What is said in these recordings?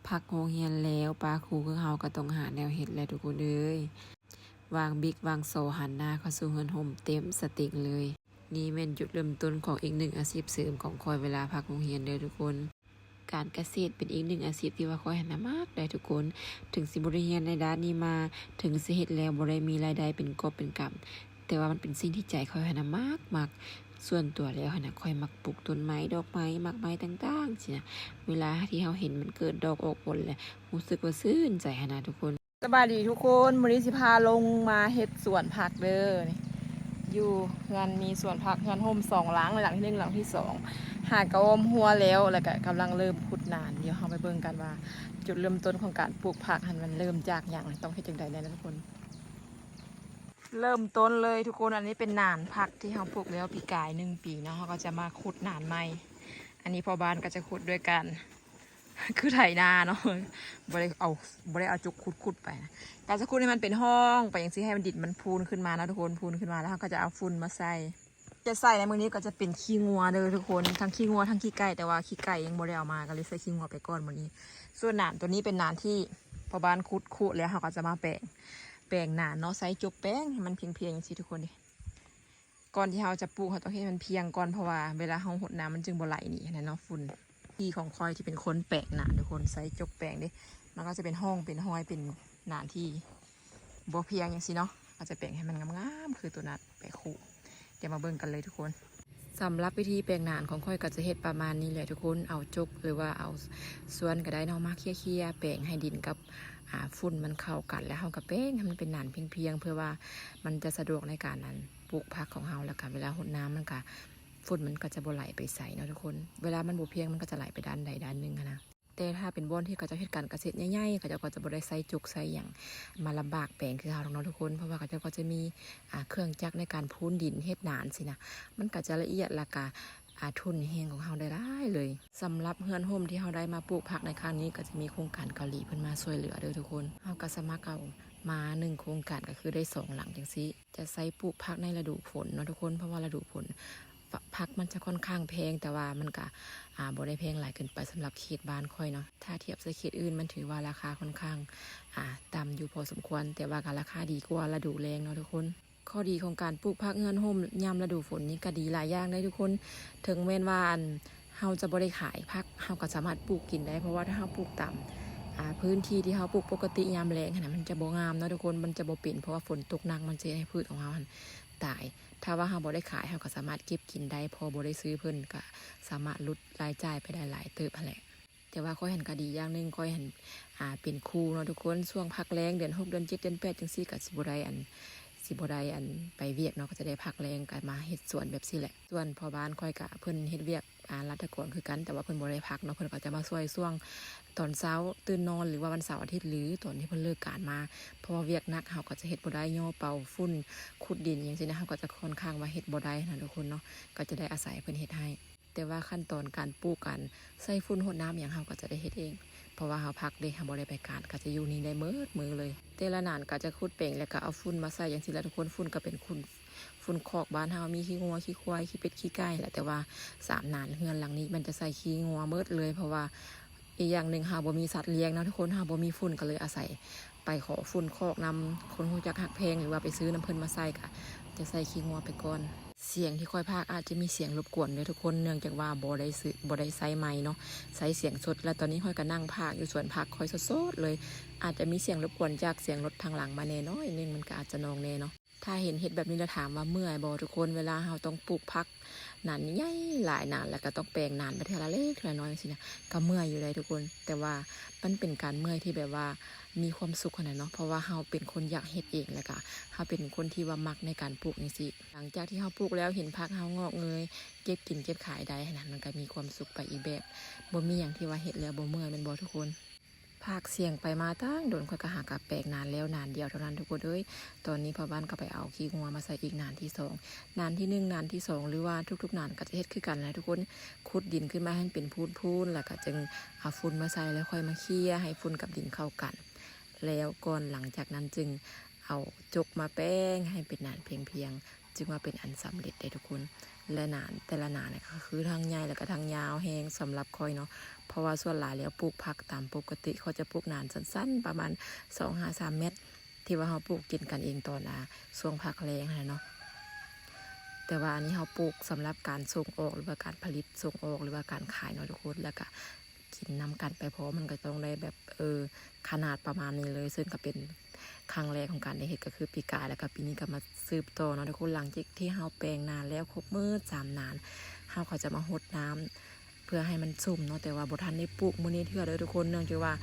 ພັກໂຮງຮຽນແລ້ວ ປ້າຄູຄືເຮົາກໍຕ້ອງຫາແນວເຮັດແຫຼະທຸກຄົນເອີຍ. ວາງບິກວາງສໍຫັນໜ້າເຂົ້າສູ່ເຮືອນຮົ່ມເຕັມສະເຕັງເລີຍ. ນີ້ແມ່ນຈຸດເລີ່ມຕົ້ນຂອງອີກໜຶ່ງອາຊີບເສີມຂອງຂ້ອຍເວລາພັກໂຮງຮຽນເດີທຸກຄົນ. ການກະເສດເປັນອີກໜຶ່ງອາຊີບທີ່ວ່າຂ້ອຍຫັ້ນນະມັກໄດ໋ທຸກຄົນ. ເຖິງຊິບໍ່ໄດ້ຮຽນໃນດ້ານນີ້ມາ, ເຖິງຊິເຮັດແລ້ວບໍ່ໄດ້ມີລາຍໄດ້ເປັນກອບເປັນກຳ, ແຕ່ວ່າມັນເປັນສິ່ງທີ່ໃຈຂ້ອຍຫັ້ນນະມັກໆ. ສ່ວນຕົວແລ້ວຫັ້ນນະ ຂ້ອຍມັກປູກຕົ້ນໄມ້, ດອກໄມ້, ໝາກໄມ້ຕ່າງໆຊີ້ນະ. ເວລາທີ່ເຮົາເຫັນມັນເກີດດອກອອກຜົນແລ້ວ ຮູ້ສຶກວ່າຊື່ນໃຈຫັ້ນນະທຸກຄົນ. ສະບາຍດີທຸກຄົນ, ມື້ນີ້ຊິພາລົງມາເຮັດສວນຜັກເດີ. ນີ້ ຢູ່ເຮືອນມີສວນຜັກເຮືອນຮົ່ມສອງຫຼັງ, ຫຼັງທີໜຶ່ງ ຫຼັງທີສອງ ຫາກະອ້ອມຮົ້ວແລ້ວ ແລ້ວກະກຳລັງເລີ່ມຂຸດໜານ. ດຽວເຮົາໄປເບິ່ງກັນວ່າຈຸດເລີ່ມຕົ້ນຂອງການປູກຜັກຫັ້ນມັນເລີ່ມຈາກຫຍັງ ຕ້ອງເຮັດຈັ່ງໃດແດ່ນະທຸກຄົນ. ເລີ່ມຕົ້ນເລີຍທຸກຄົນ, ອັນນີ້ເປັນໜານຜັກທີ່ເຮົາປູກແລ້ວປີກາຍໜຶ່ງປີເນາະ, ເຮົາກໍຈະມາຂຸດໜານໃໝ່. ອັນນີ້ພໍ່ບ້ານກໍຈະຂຸດດ້ວຍກັນ ຄືໄຖນາເນາະ, ບໍ່ໄດ້ເອົາ ບໍ່ໄດ້ເອົາຈົກຂຸດໆໄປນະ. ການຈະຂຸດໃຫ້ມັນເປັນຮ່ອງໄປຈັ່ງຊີ້ ໃຫ້ມັນ ດິນມັນພູນຂຶ້ນມາເນາະທຸກຄົນ, ພູນຂຶ້ນມາແລ້ວເຮົາກໍຈະເອົາຝຸ່ນມາໃສ່. ຈະໃສ່ໃນມື້ນີ້ກໍຈະເປັນຂີ້ງົວເດີທຸກຄົນ, ທັງຂີ້ງົວທັງຂີ້ໄກ່, ແຕ່ວ່າຂີ້ໄກ່ຍັງບໍ່ໄດ້ເອົາມາ ກໍເລີຍໃສ່ຂີ້ງົວໄປກ່ອນມື້ນີ້. ສ່ວນໜານຕົວນີ້ເປັນໜານທີ່ພໍ່ບ້ານຂຸດຄຸແລ້ວ ເຮົາກໍຈະມາແປງ ແປງໜານເນາະ, ໃຊ້ຈົກແປງໃຫ້ມັນພຽງໆ ຈັ່ງຊີ້ທຸກຄົນເດ້. ກ່ອນທີ່ເຮົາຈະປູກ ເຮົາຕ້ອງເຮັດໃຫ້ມັນພຽງກ່ອນ, ເພາະວ່າເວລາເຮົາຫົດນ້ຳມັນຈຶ່ງບໍ່ໄຫຼໜີຫັ້ນນະເນາະ ຝຸ່ນ. ທີ່ຂອງຂ້ອຍທີ່ເປັນຄົນແປງໜານທຸກຄົນ, ໃຊ້ຈົກແປງເດ້, ມັນກໍຈະເປັນຮ່ອງເປັນຮອຍ ເປັນໜານທີ່ບໍ່ພຽງຈັ່ງຊີ້ເນາະ, ກໍຈະແປງໃຫ້ມັນງາມໆ ຄືຕົວນັ້ນ ແປງຄູ່. ດຽວມາເບິ່ງກັນເລີຍທຸກຄົນ. ສຳລັບວິທີແປງໜານຂອງຂ້ອຍກໍຈະເຮັດປະມານນີ້ແຫຼະທຸກຄົນ, ເອົາຈົກ ຫຼືວ່າເອົາສ່ວນກໍໄດ້ເນາະ ມາເຄຍໆ ແປງໃຫ້ດິນກັບ ອາ ຝຸ່ນມັນເຂົ້າກັນ ແລ້ວເຮົາກໍແປງໃຫ້ມັນເປັນໜານພຽງໆ ເພື່ອວ່າມັນຈະສະດວກໃນການ ອັນ ປູກຜັກຂອງເຮົາ, ແລ້ວກໍເວລາຫົດນ້ຳມັນກໍ ຝຸ່ນມັນກໍຈະບໍ່ໄຫຼໄປໃສເນາະທຸກຄົນ. ເວລາມັນບໍ່ພຽງ ມັນກໍຈະໄຫຼໄປດ້ານໃດດ້ານໜຶ່ງຫັ້ນນະ. ແຕ່ຖ້າເປັນບ່ອນທີ່ເຂົາເຈົ້າເຮັດການກະເສດໃຫຍ່ໆ ເຂົາເຈົ້າກໍຈະບໍ່ໄດ້ໃຊ້ຈົກໃຊ້ຫຍັງມາລຳບາກແປງຄືເຮົາດອກເນາະທຸກຄົນ, ເພາະວ່າເຂົາເຈົ້າກໍຈະມີ ອາ ເຄື່ອງຈັກໃນການພູນດິນເຮັດໜານຊີ້ນະ, ມັນກໍຈະລະອຽດ ແລ້ວກໍ ອາ ທຸນແຮງຂອງເຮົາໄດ້ຫຼາຍເລີຍ. ສຳລັບເຮືອນຮົ່ມທີ່ເຮົາໄດ້ມາປູກຜັກໃນຄັ້ງນີ້ ກໍຈະມີໂຄງການເກົາຫຼີເພິ່ນມາຊ່ວຍເຫຼືອເດີທຸກຄົນ. ເຮົາກໍສາມາດເອົາມາໜຶ່ງໂຄງການ ກໍຄືໄດ້ສອງຫຼັງຈັ່ງຊີ້. ຈະໃຊ້ປູກຜັກໃນລະດູຝົນເນາະທຸກຄົນ, ເພາະວ່າລະດູຝົນ ຜັກມັນຈະຄ່ອນຂ້າງແພງ, ແຕ່ວ່າມັນກະ ອາ ບໍ່ໄດ້ແພງຫຼາຍເກີນໄປສຳລັບເຂດບ້ານຂ້ອຍເນາະ. ຖ້າທຽບໃສ່ເຂດອື່ນ ມັນຖືວ່າລາຄາຄ່ອນຂ້າງ ອາ ຕ່ຳຢູ່ພໍສົມຄວນ, ແຕ່ວ່າກະລາຄາດີກວ່າລະດູແລ້ງເນາະທຸກຄົນ. ຂໍ້ດີຂອງການປູກຜັກເຮືອນຮົ່ມຍາມລະດູຝົນນີ້ກໍດີຫຼາຍຢ່າງເດ້ທຸກຄົນ. ເຖິງແມ່ນວ່າ ອັນ ເຮົາຈະບໍ່ໄດ້ຂາຍຜັກ ເຮົາກໍສາມາດປູກກິນໄດ້, ເພາະວ່າຖ້າເຮົາປູກຕາມ ອາ ພື້ນທີ່ທີ່ເຮົາປູກປົກກະຕິຍາມແລ້ງຫັ້ນນະ ມັນຈະບໍ່ງາມເນາະທຸກຄົນ, ມັນຈະບໍ່ເປັນ, ເພາະວ່າຝົນຕົກໜັກມັນຈະເຮັດໃຫ້ພືດຂອງເຮົາຫັ້ນຕາຍ. ຖ້າວ່າເຮົາບໍ່ໄດ້ຂາຍ ເຮົາກໍສາມາດເກັບກິນໄດ້, ພໍບໍ່ໄດ້ຊື້ເພິ່ນກໍສາມາດຫຼຸດລາຍຈ່າຍໄປໄດ້ຫຼາຍເຕີບຫັ້ນແຫຼະ. ແຕ່ວ່າຂ້ອຍຫັ້ນກໍດີຢ່າງໜຶ່ງ, ຂ້ອຍຫັ້ນ ອາ ເປັນຄູເນາະທຸກຄົນ, ຊ່ວງພັກແລ້ງເດືອນຫົກ ເດືອນເຈັດ ເດືອນແປດ ຈັ່ງຊີ້ ກໍຊິບໍ່ໄດ້ ອັນ ຊິບໍ່ໄດ້ ອັນ ໄປວຽກເນາະ, ກໍຈະໄດ້ພັກແລ້ງ ກໍມາເຮັດສວນແບບຊີ້ແຫຼະ. ສ່ວນພໍ່ບ້ານຂ້ອຍກໍເພິ່ນເຮັດວຽກ ອາ ລັດຖະກອນຄືກັນ, ແຕ່ວ່າເພິ່ນບໍ່ໄດ້ພັກເນາະ, ເພິ່ນກໍຈະມາຊ່ວຍຊ່ວງຕອນເຊົ້າຕື່ນນອນ ຫຼືວ່າວັນເສົາອາທິດ ຫຼືຕອນທີ່ເພິ່ນເລີກການມາ, ເພາະວ່າວຽກໜັກ ເຮົາກໍຈະເຮັດບໍ່ໄດ້, ຍໍເປົ່າຝຸ່ນ ຂຸດດິນຫຍັງຊີ້ນະ, ເຮົາກໍຈະຄ່ອນຂ້າງວ່າເຮັດບໍ່ໄດ້ນະທຸກຄົນເນາະ, ກໍຈະໄດ້ອາໄສເພິ່ນເຮັດໃຫ້. ແຕ່ວ່າຂັ້ນຕອນການປູກ ການໃສ່ຝຸ່ນ ຫົດນ້ຳຫຍັງ ເຮົາກໍຈະໄດ້ເຮັດເອງ, ເພາະວ່າເຮົາພັກເດ້, ເຮົາບໍ່ໄດ້ໄປການ, ກໍຈະຢູ່ນີ້ໄດ້ເໝິດມື້ເລີຍ. ແຕ່ລະໜານກໍຈະຂຸດແປງ ແລ້ວກໍເອົາຝຸ່ນມາໃສ່ຈັ່ງຊີ້ແຫຼະທຸກຄົນ. ຝຸ່ນກໍເປັນຝຸ່ນ ຝຸ່ນຄອກບ້ານເຮົາ ມີຂີ້ງົວ ຂີ້ຄວາຍ ຂີ້ເປັດ ຂີ້ໄກ່ແຫຼະ, ແຕ່ວ່າສາມໜານເຮືອນຫຼັງນີ້ມັນຈະໃສ່ຂີ້ງົວເໝິດເລີຍ, ເພາະວ່າ ອີກຢ່າງໜຶ່ງ ເຮົາບໍ່ມີສັດລ້ຽງເນາະທຸກຄົນ, ເຮົາບໍ່ມີຝຸ່ນ ກໍເລີຍອາໄສໄປຂໍຝຸ່ນຄອກນຳຄົນຮູ້ຈັກຮັກແພງ ຫຼືວ່າໄປຊື້ນຳເພິ່ນມາໃສ່ ກໍຈະໃສ່ຂີ້ງົວໄປກ່ອນ. ສຽງທີ່ຂ້ອຍພາກອາດຈະມີສຽງລົບກວນເດີທຸກຄົນ, ເນື່ອງຈາກວ່າບໍ່ໄດ້ຊື້ ບໍ່ໄດ້ໃຊ້ໄມເນາະ, ໃຊ້ສຽງສົດ. ແລະຕອນນີ້ຂ້ອຍກໍນັ່ງພາກຢູ່ສວນຜັກຂ້ອຍສົດໆເລີຍ, ອາດຈະມີສຽງລົບກວນຈາກສຽງລົດທາງຫຼັງມາແດ່ໜ້ອຍໜຶ່ງ, ມັນກໍອາດຈະໜ່ວງແດ່ເນາະ. ຖ້າເຫັນເຮັດແບບນີ້ແລ້ວ ຖາມວ່າເມື່ອຍບໍ່ທຸກຄົນ? ເວລາເຮົາຕ້ອງປູກຜັກໜານໃຫຍ່ໆ ຫຼາຍໜານ ແລ້ວກໍຕ້ອງແປງໜານໄປເທື່ອລະເລັກເທື່ອລະນ້ອຍຊີ້ນະ ກໍເມື່ອຍຢູ່ໃດ໋ທຸກຄົນ, ແຕ່ວ່າມັນເປັນການເມື່ອຍທີ່ແບບວ່າມີຄວາມສຸກຫັ້ນນະເນາະ, ເພາະວ່າເຮົາເປັນຄົນຢາກເຮັດເອງ ແລ້ວກໍເຮົາເປັນຄົນທີ່ວ່າມັກໃນການປູກຈັ່ງຊີ້. ຫຼັງຈາກທີ່ເຮົາປູກແລ້ວ ເຫັນຜັກເຮົາງອກເງີຍ ເກັບກິນເກັບຂາຍໄດ້ຫັ້ນນະ, ມັນກໍມີຄວາມສຸກໄປອີກແບບ, ບໍ່ມີຫຍັງທີ່ວ່າເຮັດແລ້ວບໍ່ເມື່ອຍ ແມ່ນບໍ່ທຸກຄົນ? ພາກສ່ຽງໄປມາຕັ້ງດົນ, ຂ້ອຍກໍຫາກໍແປງໜານແລ້ວໜານດຽວເທົ່ານັ້ນທຸກຄົນເອີຍ. ຕອນນີ້ພໍ່ບ້ານກໍໄປເອົາຂີ້ງົວມາໃສ່ອີກໜານທີສອງ. ໜານທີໜຶ່ງ ໜານທີສອງ ຫຼືວ່າທຸກໆໜານກໍຈະເຮັດຄືກັນແຫຼະທຸກຄົນ, ຂຸດດິນຂຶ້ນມາໃຫ້ມັນເປັນພູນໆ ແລ້ວກໍຈຶ່ງເອົາຝຸ່ນມາໃສ່ ແລ້ວຄ່ອຍມາເຄຍໃຫ້ຝຸ່ນກັບດິນເຂົ້າກັນ, ແລ້ວກ່ອນ ຫຼັງຈາກນັ້ນຈຶ່ງເອົາຈົກມາແປງໃຫ້ເປັນໜານພຽງໆ. ຈຶ່ງວ່າເປັນອັນສຳເລັດເດ້ທຸກຄົນ. ແລະໜານແຕ່ລະໜານນີ້ກໍຄືທັງໃຫຍ່ ແລ້ວກໍທັງຍາວແຮງສຳລັບຂ້ອຍເນາະ, ເພາະວ່າສ່ວນຫຼາຍແລ້ວປູກຜັກຕາມປົກກະຕິ ຂ້ອຍຈະປູກໜານສັ້ນໆ ປະມານສອງຫາສາມແມັດ ທີ່ວ່າເຮົາປູກກິນກັນເອງຕອນ ອ່າ ຊ່ວງພັກແລ້ງຫັ້ນນະເນາະ. ແຕ່ວ່າອັນນີ້ເຮົາປູກສຳລັບການສົ່ງອອກ ຫຼືວ່າການຜະລິດສົ່ງອອກ ຫຼືວ່າການຂາຍເນາະທຸກຄົນ, ແລ້ວກະ ກິນນຳກັນໄປພ້ອມ ມັນກໍຕ້ອງໄດ້ແບບ ເອີ ຂະໜາດປະມານນີ້ເລີຍ. ເຊິ່ງກໍເປັນຄັ້ງແລກຂອງການໄດ້ເຮັດ ກໍຄືປີກາຍ ແລ້ວກໍປີນີ້ກໍມາສືບຕໍ່ເນາະທຸກຄົນ. ຫຼັງຈາກທີ່ເຮົາແປງນາແລ້ວຄົບໝົດສາມນາ ເຮົາກໍຈະມາຫົດນ້ຳເພື່ອໃຫ້ມັນຊຸ່ມເນາະ, ແຕ່ວ່າບໍ່ທັນໄດ້ປູກມື້ນີ້ເທື່ອເດີທຸກຄົນ. ເນື່ອງຈາກວ່າ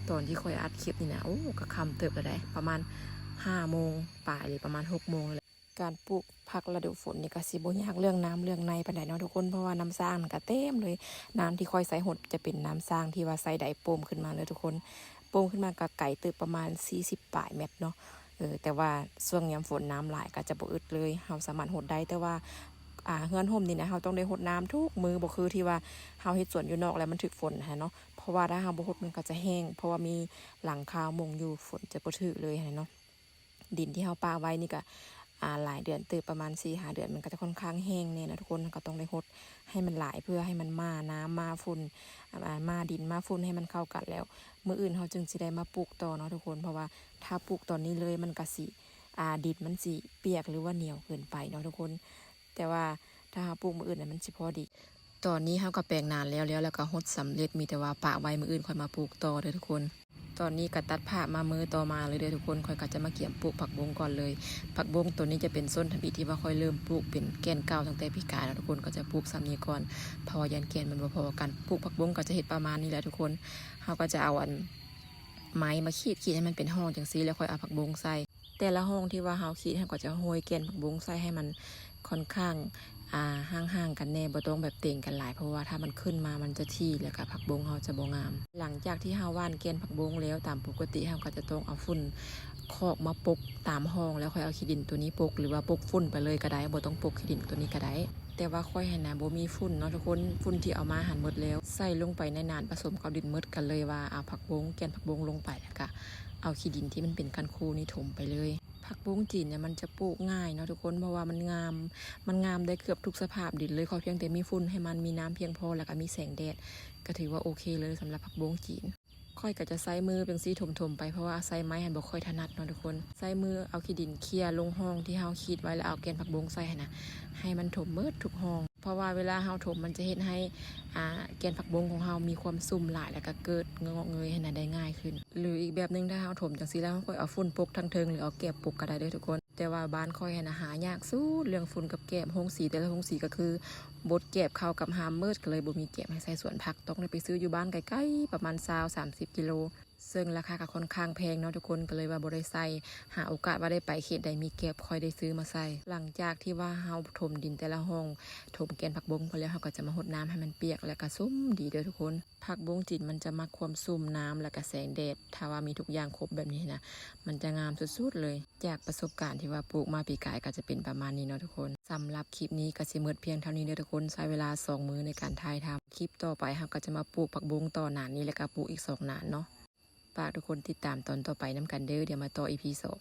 ຕອນທີ່ຂ້ອຍອັດຄລິບນີ້ນະ ໂອ້ ກໍຄ່ຳເຕີບແລ້ວເດ້ ປະມານຫ້າໂມງປາຍ ຫຼືປະມານຫົກໂມງນີ້ແຫຼະ. ການປູກຜັກລະດູຝົນນີ້ກໍຊິບໍ່ຍາກເລື່ອງນ້ຳເລື່ອງໃນປານໃດເນາະທຸກຄົນ, ເພາະວ່ານ້ຳສ້າງມັນກໍເຕັມເລີຍ. ນ້ຳທີ່ຂ້ອຍໃສ່ຫົດຈະເປັນນ້ຳສ້າງທີ່ວ່າໃສ່ໄດໂປ່ມຂຶ້ນມາເລີຍທຸກຄົນ, ໂປ່ມຂຶ້ນມາກໍໄກເຕີບ ປະມານສີ່ສິບປາຍແມັດເນາະ. ເອີ ແຕ່ວ່າຊ່ວງຍາມຝົນນ້ຳຫຼາຍກໍຈະບໍ່ອຶດເລີຍ, ເຮົາສາມາດຫົດໄດ້. ແຕ່ວ່າ ອ່າ ເຮືອນຮົ່ມນີ້ນະ ເຮົາຕ້ອງໄດ້ຫົດນ້ຳທຸກມື້, ບໍ່ຄືທີ່ວ່າເຮົາເຮັດສວນຢູ່ນອກແລ້ວມັນຖືກຝົນຫັ້ນນະເນາະ, ເພາະວ່າຖ້າເຮົາບໍ່ຫົດມັນກໍຈະແຫ້ງ ເພາະວ່າມີຫຼັງຄາມຸງຢູ່ ຝົນຈະບໍ່ຖືກເລີຍຫັ້ນນະເນາະ. ດິນທີ່ເຮົາປະໄວ້ນີ້ກະ ອ່າ ຫຼາຍເດືອນເຕີບ ປະມານສີ່ຫ້າເດືອນ ມັນກໍຈະຄ່ອນຂ້າງແຫ້ງແດ່ເນາະທຸກຄົນ. ເຮົາກໍຕ້ອງໄດ້ຫົດໃຫ້ມັນຫຼາຍ ເພື່ອໃຫ້ມັນມ້ານ້ຳມ້າຝຸ່ນ ອ່າ ມ້າດິນມ້າຝຸ່ນໃຫ້ມັນເຂົ້າກັນ, ແລ້ວມື້ອື່ນເຮົາຈຶ່ງຊິໄດ້ມາປູກຕໍ່ເນາະທຸກຄົນ. ເພາະວ່າຖ້າປູກຕອນນີ້ເລີຍ ມັນກໍຊິ ອ່າ ດິນມັນຊິປຽກ ຫຼືວ່າໜຽວເກີນໄປເນາະທຸກຄົນ. ແຕ່ວ່າຖ້າເຮົາປູກມື້ອື່ນນະ ມັນຊິພໍດີ. ຕອນນີ້ເຮົາກໍແປງນາແລ້ວໆ ແລ້ວກໍຫົດສຳເລັດ, ມີແຕ່ວ່າປະໄວ້ມື້ອື່ນຄ່ອຍມາປູກຕໍ່ເດີທຸກຄົນ. ຕອນນີ້ກໍຕັດພາບມາມື້ຕໍ່ມາເລີຍເດີທຸກຄົນ, ຂ້ອຍກໍຈະມາກຽມປູກຜັກບົ້ງກ່ອນເລີຍ. ຜັກບົ້ງໂຕນີ້ຈະເປັນຕົ້ນທຳອິດທີ່ວ່າຂ້ອຍເລີ່ມປູກເປັນແກ່ນເກົ່າຕັ້ງແຕ່ປີກາຍເນາະທຸກຄົນ, ກໍຈະປູກສ່ຳນີ້ກ່ອນ ເພາະວ່າຢ້ານແກ່ນມັນບໍ່ພໍກັນ. ປູກຜັກບົ້ງກໍຈະເຮັດປະມານນີ້ແຫຼະທຸກຄົນ, ເຮົາກໍຈະເອົາອັນໄມ້ມາຂີດ ຂີດໃຫ້ມັນເປັນຮ່ອງຈັ່ງຊີ້ ແລ້ວຄ່ອຍເອົາຜັກບົ້ງໃສ່. ແຕ່ລະຮ່ອງທີ່ວ່າເຮົາຂີດ ເຮົາກໍຈະໂຮຍແກ່ນຜັກບົ້ງໃສ່ໃຫ້ມັນຄ່ອນຂ້າງ ອ່າ ຫ່າງໆກັນແດ່, ບໍ່ຕ້ອງແບບເຕັງກັນຫຼາຍ ເພາະວ່າຖ້າມັນຂຶ້ນມາມັນຈະຖີ່ ແລ້ວກະຜັກບົ້ງເຮົາຈະບໍ່ງາມ. ຫຼັງຈາກທີ່ເຮົາຫວ່ານແກ່ນຜັກບົ້ງແລ້ວ ຕາມປົກກະຕິເຮົາກໍຈະຕ້ອງເອົາຝຸ່ນຄອກມາປົກຕາມຮ່ອງ ແລ້ວຄ່ອຍເອົາຂີ້ດິນໂຕນີ້ປົກ ຫຼືວ່າປົກຝຸ່ນໄປເລີຍກໍໄດ້ ບໍ່ຕ້ອງປົກຂີ້ດິນໂຕນີ້ກໍໄດ້. ແຕ່ວ່າຂ້ອຍຫັ້ນນະບໍ່ມີຝຸ່ນເນາະທຸກຄົນ, ຝຸ່ນທີ່ເອົາມາຫັ້ນໝົດແລ້ວ ໃສ່ລົງໄປໃນໜານປະສົມກັບດິນໝົດ, ກໍເລີຍວ່າເອົາຜັກບົ້ງ ແກ່ນຜັກບົ້ງລົງໄປ ແລ້ວກະເອົາຂີ້ດິນທີ່ມັນເປັນກ້ອນຄູນີ້ຖົມໄປເລີຍ. ຜັກບົ້ງຈີນນີ້ມັນຈະປູກງ່າຍເນາະທຸກຄົນ, ເພາະວ່າມັນງາມ ມັນງາມໄດ້ເກືອບທຸກສະພາບດິນເລີຍ, ຂໍພຽງແຕ່ມີຝຸ່ນໃຫ້ມັນ, ມີນ້ຳພຽງພໍ ແລ້ວກໍມີແສງແດດ ກໍຖືວ່າໂອເຄເລີຍສຳລັບຜັກບົ້ງຈີນ. ຂ້ອຍກໍຈະໃຊ້ມືຈັ່ງຊີ້ຖົມໆໄປ, ເພາະວ່າໃຊ້ໄມ້ຫັ້ນບໍ່ຄ່ອຍຖະໜັດເນາະທຸກຄົນ. ໃຊ້ມືເອົາຂີ້ດິນເຄຍລົງຮ່ອງທີ່ເຮົາຂີດໄວ້ ແລ້ວເອົາແກ່ນຜັກບົ້ງໃສ່ຫັ້ນນະ ໃຫ້ມັນຖົມເບິດທຸກຮ່ອງ, ເພາະວ່າເວລາເຮົາຖົມມັນຈະເຮັດໃຫ້ ອ່າ ແກ່ນຜັກບົ້ງຂອງເຮົາມີຄວາມຊຸ່ມຫຼາຍ ແລ້ວກໍເກີດງອກເງີຍຫັ້ນນະໄດ້ງ່າຍຂຶ້ນ. ຫຼືອີກແບບໜຶ່ງ ຖ້າເຮົາຖົມຈັ່ງຊີ້ແລ້ວ ເຮົາຄ່ອຍເອົາຝຸ່ນປົກທາງເທິງ ຫຼືເອົາແກບປົກກໍໄດ້ເດີທຸກຄົນ. ແຕ່ວ່າບ້ານຂ້ອຍຫັ້ນນະຫາຍາກສຸດເລື່ອງຝຸ່ນກັບແກບ, ໂຮງສີແຕ່ລະໂຮງສີກໍຄືບົດແກບເຂົ້າກັບຮ່າມເໝິດ, ກໍເລີຍບໍ່ມີແກບໃຫ້ໃສ່ສວນຜັກ, ຕ້ອງໄດ້ໄປຊື້ຢູ່ບ້ານໄກໆ ປະມານຊາວສາມສິບກິໂລ, ເຊິ່ງລາຄາກໍຄ່ອນຂ້າງແພງເນາະທຸກຄົນ, ກໍເລີຍວ່າບໍ່ໄດ້ໃສ່. ຫາໂອກາດວ່າໄດ້ໄປເຂດໃດມີແກບ ຄ່ອຍໄດ້ຊື້ມາໃສ່. ຫຼັງຈາກທີ່ວ່າເຮົາຖົມດິນແຕ່ລະຮ່ອງ, ຖົມແກ່ນຜັກບົ້ງໄປແລ້ວ, ເຮົາກໍຈະມາຫົດນ້ຳໃຫ້ມັນປຽກ ແລ້ວກໍຊຸ່ມດີເດີທຸກຄົນ. ຜັກບົ້ງຈີນມັນຈະມັກຄວາມຊຸ່ມນ້ຳ ແລ້ວກໍແສງແດດ, ຖ້າວ່າມີທຸກຢ່າງຄົບແບບນີ້ນະ ມັນຈະງາມສຸດໆເລີຍ. ຈາກປະສົບການທີ່ວ່າປູກມາປີກາຍກໍຈະເປັນປະມານນີ້ເນາະທຸກຄົນ. ສຳລັບຄລິບນີ້ກໍຊິໝົດພຽງເທົ່ານີ້ເດີທຸກຄົນ, ໃຊ້ເວລາສອງມື້ໃນການຖ່າຍທຳ. ຄລິບຕໍ່ໄປເຮົາກໍຈະມາປູກຜັກບົ້ງຕໍ່ໜານນີ້ ແລ້ວກໍປູກອີກສອງໜານເນາະ. ຝາກທຸກຄົນຕິດຕາມຕອນຕໍ່ໄປນຳກັນເດີ, ດຽວມາຕໍ່ ອີພີ ສອງ.